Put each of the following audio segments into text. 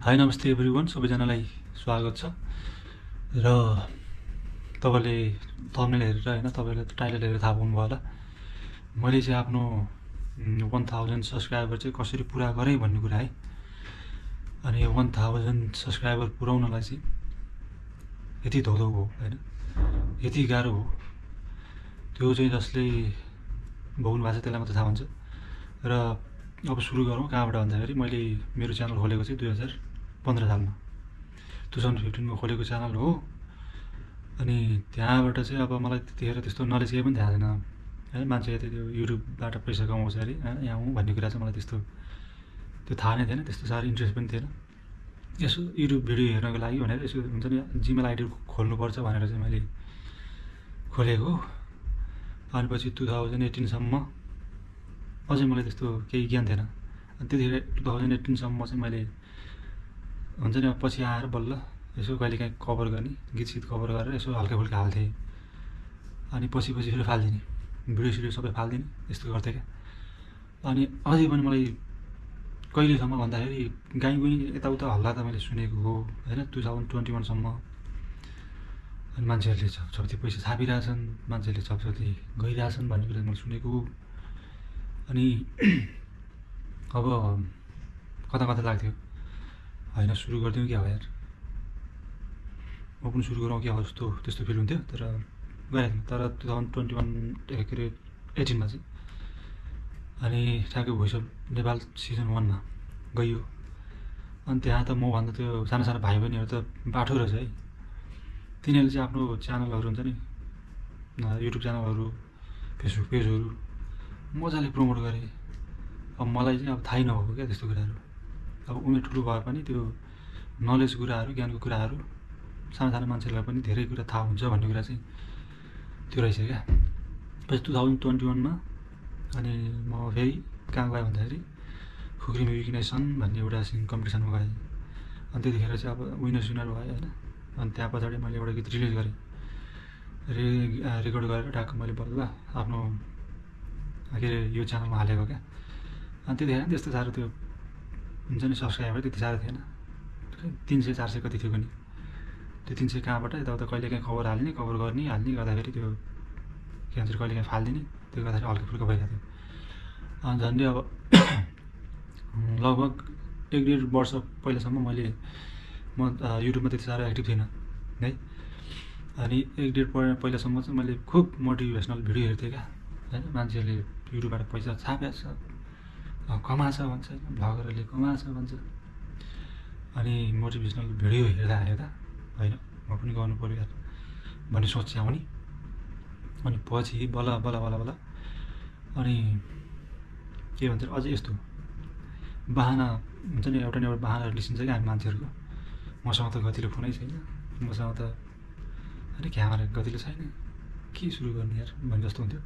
High नमस्ते everyone, सबैजनालाई स्वागत छ। र तपाईँले थम्बनेल हेरेर होइन, तपाईँले टाइटल हेरेर थाहा पाउनुभयो होला। मैले चाहिँ आफ्नो 1000 सब्सक्राइबर चाहिँ कसरी पुरा गरेँ भन्ने कुरा है। अनि 1000 सब्सक्राइबर पुऱ्याउनलाई चाहिँ यति धौधौ हो होइन, यति गाह्रो हो। त्यो चाहिँ जसले भोग्नु भएको छ त्यसलाई मात्रै थाहा हुन्छ। र अब सुरु गरौँ कहाँबाट भन्दाखेरि मैले मेरो च्यानल खोलेको चाहिँ 2015 सालमा 2015मा खोलेको च्यानल हो। अनि त्यहाँबाट चाहिँ अब मलाई त्यतिखेर त्यस्तो नलेज केही पनि थाहा छैन होइन। मान्छे त्यो युट्युबबाट पैसा कमाउँछ अरे यहाँ हुँ भन्ने कुरा चाहिँ मलाई त्यस्तो त्यो थाहा नै थिएन, त्यस्तो साह्रो इन्ट्रेस्ट पनि थिएन। यसो युट्युब भिडियो हेर्नको लागि भनेर यसो हुन्छ नि, जिमेल आइडी खोल्नुपर्छ भनेर चाहिँ मैले खोलेको। अनि पछि 2018सम्म अझै मलाई त्यस्तो केही ज्ञान थिएन। अनि त्यतिखेर 2018सम्म चाहिँ मैले हुन्छ नि, पछि आएर बल्ल यसो कहिलेकाहीँ कभर गर्ने, गीत कभर गरेर यसो हल्का फुल्का हाल्थेँ। अनि पछि फेरि फालिदिने, भिडियो सिडियो सबै फालिदिने, यस्तो गर्थेँ क्या। अनि अझै पनि मलाई कहिलेसम्म भन्दाखेरि गाई गुई यताउता हल्ला त मैले सुनेको हो होइन, 2021सम्म। अनि मान्छेहरूले छपछपी पैसा छापिरहेछन्, मान्छेहरूले छपछपी गइरहेछन् भन्ने कुरा मैले सुनेको हो। अनि अब कता कता लाग्थ्यो होइन, सुरु गरिदिउँ क्या हो यार, म पनि सुरु गरौँ क्या हो जस्तो त्यस्तो फिल हुन्थ्यो। तर गइरहेको थिएँ। तर 2018मा चाहिँ अनि ठ्याक्कै भोइस अफ नेपाल सिजन 1मा गइयो। अनि त्यहाँ त मभन्दा त्यो सानो सानो भाइ बहिनीहरू त बाठो रहेछ है। तिनीहरूले चाहिँ आफ्नो च्यानलहरू हुन्छ नि, युट्युब च्यानलहरू, फेसबुक पेजहरू मजाले प्रमोट गरे। अब मलाई चाहिँ अब थाहै नभएको क्या त्यस्तो कुराहरू। अब उमेर ठुलो भए पनि त्यो नलेज कुराहरू, ज्ञानको कुराहरू सानो सानो मान्छेहरूलाई पनि धेरै कुरा थाहा हुन्छ भन्ने कुरा चाहिँ त्यो रहेछ क्या। पछि 2021मा अनि म फेरि कहाँ गएँ भन्दाखेरि खुकुरी म्युजिक नेसन भन्ने एउटा सिङ्गिङ कम्पिटिसनमा गएँ। अनि त्यतिखेर चाहिँ अब विनर भयो होइन। अनि त्यहाँ पछाडि मैले एउटा गीत रिलिज गरेँ, रेकर्ड गरेर ट्याक्क मैले बल्ल आफ्नो के अरे यो च्यानलमा हालेको क्या। अनि त्यतिखेर त्यस्तो साह्रो त्यो हुन्छ नि, सब्सक्राइबर त्यति साह्रो थिएन, 300-400 कति थियो पनि। त्यो 300 कहाँबाट यताउता कहिलेकाहीँ खबर हाल्ने, कभर गर्ने गर्दाखेरि त्यो के भन्छ कहिलेकाहीँ फालिदिने, त्यो गर्दाखेरि हल्का फुल्का भइरहेको थियो। अनि झन्डै अब लगभग 1-1.5 वर्ष पहिलासम्म म युट्युबमा त्यति साह्रो एक्टिभ थिइनँ है। अनि 1-1.5 पहिलासम्म चाहिँ मैले खुब मोटिभेसनल भिडियो हेर्थेँ क्या होइन। मान्छेहरूले युट्युबबाट पैसा छापेको छ, कमाछ भन्छ होइन, भ्लगरहरूले कमाछ भन्छ। अनि मोटिभेसनल भिडियो हेर्दा होइन म पनि गर्नु पऱ्यो यार भन्ने सोच चाहिँ आउने। अनि पछि बल्ल अनि के भन्छ अझै यस्तो बाहना हुन्छ नि, एउटा न एउटा बाहनाहरू निस्किन्छ क्या हामी मान्छेहरूको। मसँग त गतिलो फोनै छैन, मसँग त होइन क्यामेरा गतिलो छैन, के सुरु गर्ने यार भन्ने जस्तो हुन्थ्यो।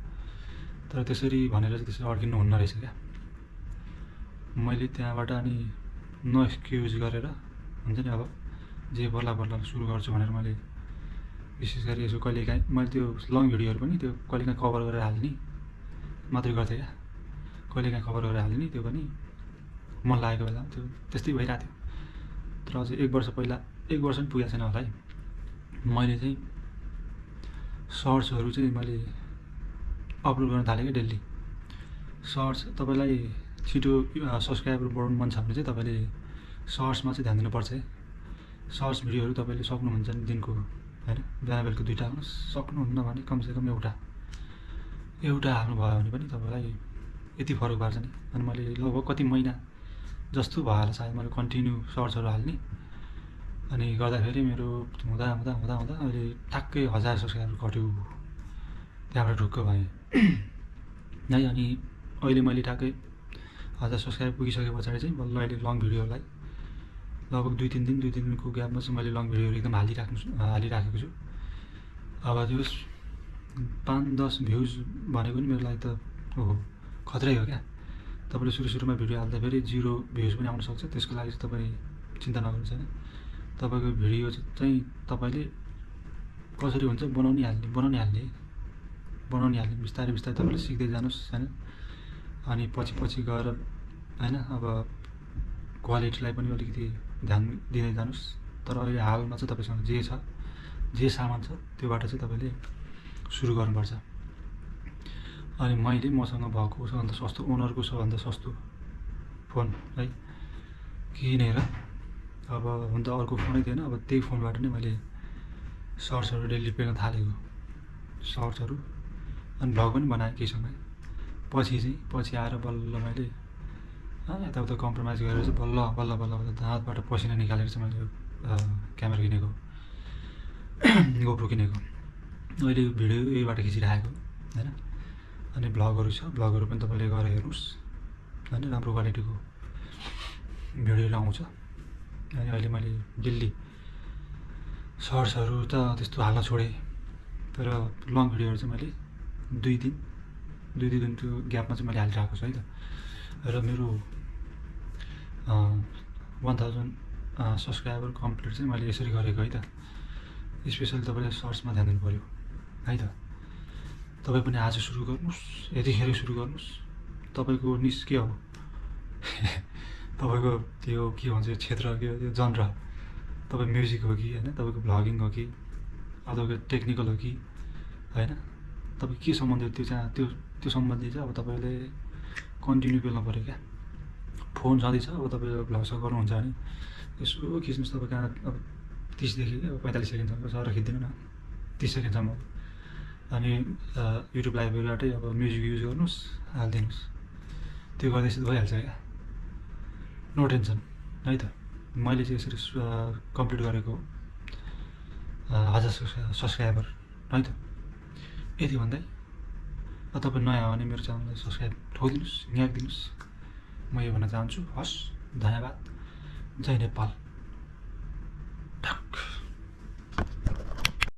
तर त्यसरी भनेर चाहिँ त्यसरी अड्किनु हुन्न रहेछ क्या। मैले त्यहाँबाट अनि नो एक्सक्युज गरेर हुन्छ नि, अब जे बल्ल सुरु गर्छु भनेर मैले विशेष गरी यसो कहिलेकाहीँ मैले त्यो लङ भिडियोहरू पनि त्यो कहिलेकाहीँ कभर गरेर हाल्ने मात्रै गर्थेँ क्या। कहिलेकाहीँ कभर गरेर हाल्ने, त्यो पनि मन लागेको बेला त्यो त्यस्तै भइरहेको थियो। तर अझै 1 वर्ष पहिला, 1 वर्ष पनि पुगेको छैन होला है, मैले चाहिँ सर्ट्सहरू चाहिँ मैले अपलोड गर्न थालेँ क्या डेली। सर्ट्स तपाईँलाई छिटो सब्सक्राइबर बढाउनु मन छ भने चाहिँ तपाईँले सर्ट्समा चाहिँ ध्यान दिनुपर्छ है। सर्ट्स भिडियोहरू तपाईँले सक्नुहुन्छ नि दिनको होइन, बिहान बेलुका 2टा हाल्नु, सक्नुहुन्न भने कमसेकम एउटा हाल्नुभयो भने पनि तपाईँलाई यति फरक पार्छ नि। अनि मैले लगभग कति महिना जस्तो भयो होला सायद मैले कन्टिन्यू सर्ट्सहरू हाल्ने। अनि गर्दाखेरि मेरो हुँदा अहिले ठ्याक्कै 1000 सब्सक्राइबर कट्यो, त्यहाँबाट ढुक्क भएँ है। अनि अहिले मैले ठ्याक्कै 1000 सब्सक्राइबर पुगिसके पछाडि चाहिँ बल्ल अहिले लङ भिडियोलाई लगभग 2-3 दिनको ग्यापमा चाहिँ मैले लङ भिडियोहरू एकदम हालिराखेको छु। अब त्यो 5-10 भ्युज भनेको पनि मेरो लागि त ओहो खतरै हो क्या। तपाईँले सुरुमा भिडियो हाल्दाखेरि 0 भ्युज पनि आउन सक्छ, त्यसको लागि चाहिँ तपाईँ चिन्ता नगर्नुहोस् होइन। तपाईँको भिडियो चाहिँ तपाईँले कसरी हुन्छ बनाउनै हाल्ने बिस्तारै तपाईँले सिक्दै जानुहोस् होइन। अनि पछि गएर होइन अब क्वालिटीलाई पनि अलिकति ध्यान दिँदै जानुहोस्। तर अहिले हालमा चाहिँ तपाईँसँग जे सामान छ त्योबाट चाहिँ तपाईँले सुरु गर्नुपर्छ। अनि मैले मसँग भएको सबभन्दा सस्तो, ओनरको सबभन्दा सस्तो फोन है किनेर, अब हुन त अर्को फोनै थिएन, अब त्यही फोनबाट नै मैले सर्ट्सहरू डेली पेर्न थालेको, सर्ट्सहरू अनि भ्लग पनि बनाएँ केहीसँग। पछि आएर बल्ल मैले यताउता कम्प्रोमाइज गरेर चाहिँ बल्ल बल्ल बल्ल बल्ल दाँतबाट पसिना निकालेर चाहिँ मैले क्यामेरा किनेको, गोप्रो किनेको। अहिले भिडियो यहीबाट खिचिरहेको होइन। अनि भ्लगहरू छ, भ्लगहरू पनि तपाईँले गएर हेर्नुहोस् होइन, राम्रो क्वालिटीको भिडियोहरू आउँछ। अनि अहिले मैले डेली सर्ट्सहरू त त्यस्तो हाल्न छोडेँ, तर लङ भिडियोहरू चाहिँ मैले दुई दिनको ग्यापमा चाहिँ मैले हालिरहेको छु है त। र मेरो 1000 सब्सक्राइबर कम्प्लिट चाहिँ मैले यसरी गरेको है त। स्पेसली तपाईँले सर्ट्समा ध्यान दिनु पऱ्यो है त। तपाईँ पनि आज सुरु गर्नुहोस्, यतिखेर सुरु गर्नुहोस्। तपाईँको निस के हो तपाईँको त्यो के भन्छ क्षेत्र, के त्यो जनर, तपाईँ म्युजिक हो कि होइन, तपाईँको भ्लगिङ हो कि अथवा टेक्निकल हो कि होइन, तपाईँ के सम्बन्धित त्यो सम्बन्धी चाहिँ अब तपाईँले कन्टिन्यू पेल्नु पऱ्यो क्या। फोन छँदैछ, अब तपाईँ भ्लग गर्नुहुन्छ भने यसो खिच्नुहोस्। तपाईँ कहाँ अब 30देखि 45 सेकेन्डसम्म सर खिच्दिनु न, 30 सेकेन्डसम्म। अनि युट्युब लाइब्रेरीबाटै अब म्युजिक युज गर्नुहोस्, हालिदिनुहोस्। त्यो गर्दैछ भइहाल्छ क्या, नो टेन्सन है त। मैले चाहिँ यसरी कम्प्लिट गरेको 1000 सब्सक्राइबर है त। यति भन्दै तपाईँ नयाँ हो भने मेरो च्यानललाई सब्सक्राइब ठोकिदिनुहोस्, न्याकिदिनुहोस्। म यो भन्न चाहन्छु। हस्, धन्यवाद। जय नेपाल।